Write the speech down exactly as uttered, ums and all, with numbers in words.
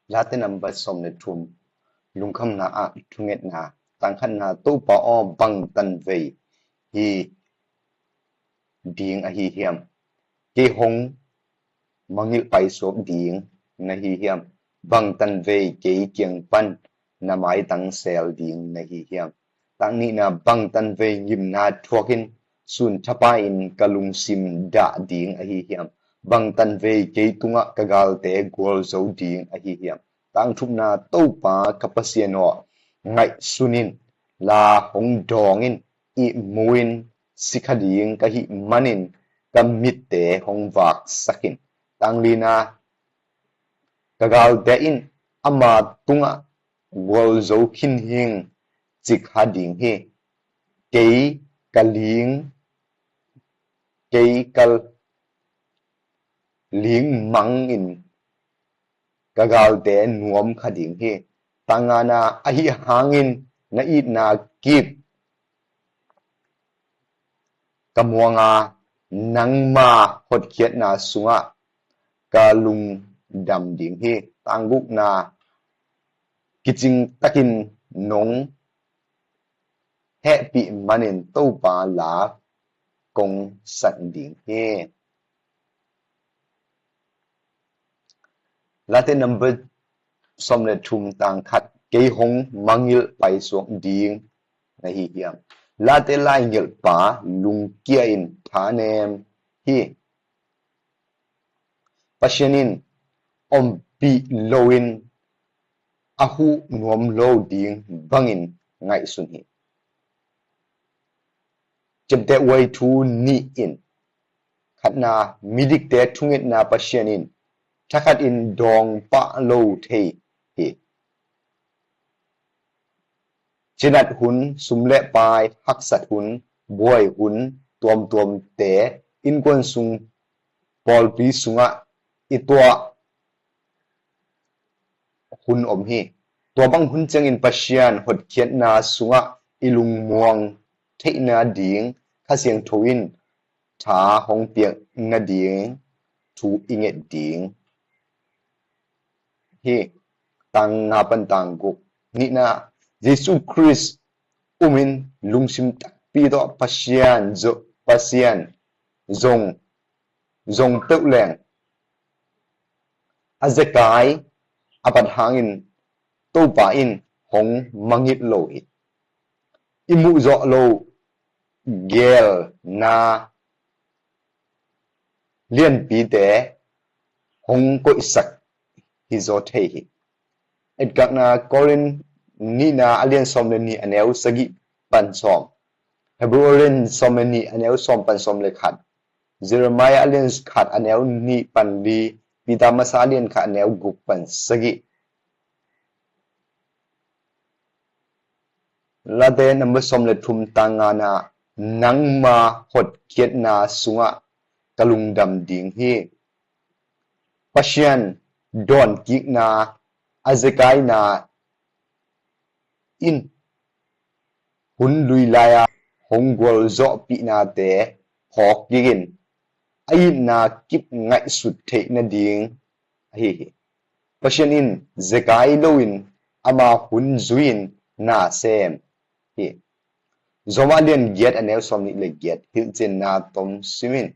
Late number sawm le thum, lungkhamna ah thungetna, tang khatna, Topa aw, bang tanvei hi ding ahi hiam? Kei hong mangngilh paisuak ding na hi hiam? Bang tanvei kei kiang pan na maitang seel ding na hi hiam? Tang nihna, bang tanvei ngimna thuakin sun thapai-in ka lungsim dah ding ahi hiam? Bang tanvei kei tungah ka galte gualzo ding ahi hiam? Tang thumna, Topa ka Pasian aw, ngaihsun in, la hong dawng in, ihmu-in si kha ding ka hih manin ka mitte hong vaksak in. Tang lina, ka galte in ama tungah gualzo khin hing, ci kha ding hi. Kei ka ling, kei ka ling mang in ka galte nuam kha ding hi. Tang ngana, ahi hangin na itna kip ka muanga, nangma hotkhiatna sungah ka lungdam ding hi. Tang gukna, kicing takin nong hehpih manin Topa la kong san ding hi. Late number sawm le thum, tang khat, kei hong mangngilh paisuak ding na hi hiam? Late laingilhpa lungkia in thanem hi. Pasian in ompih loin a huh nuam lo ding bangin ngaihsun hi. Ciapteh huai thu nih in, khatna, midikte thungetna Pasian in thakhatin dawng pah lo thei hi. Cinat hun, sum le pai, haksat hun, buai hun tuamtuamte, innkuan sung, pawlpi sungah i tuah hun om hi. Tua bang hun ciangin Pasian hotkhiatna sungah i lungmuang theih nading Kha Siangtho in tha hong piak nading thu i nget ding hi. Tang nga pan tang guk. Nihna, Jesu Khrist umin lungsim takpi tawh Pasian zo-, Pasian zong, zong peuh leng a zekai a pat hangin Topa in hong mangngilh lo hi. I muh zawh lo gelna lianpite hong koihsak hi zaw thei hi. Etkakna, Korin nihna a lian sawm le nih a neu sagih pan sawm. Hebrew a lian sawm le nih a neu sawm pan sawm le khat. Jeremiah a lian khat a neu nih pan li. Peter masa a lian khat a neu guk pan sagih. Late number sawm le thum, tang ngana, nangma hotkhiatna sungah ka lungdam ding hi. Pasian dawnkikna, a zekaina in hun lui lai-a hong gualzawhpihnate phawk kikin a itna kip ngaihsut theih nading ahi hi. Pasian in zekai loin ama hun zui-in na sem hi. Roma lian giat a neu sawm nih le giat, hilhcianna tom simin.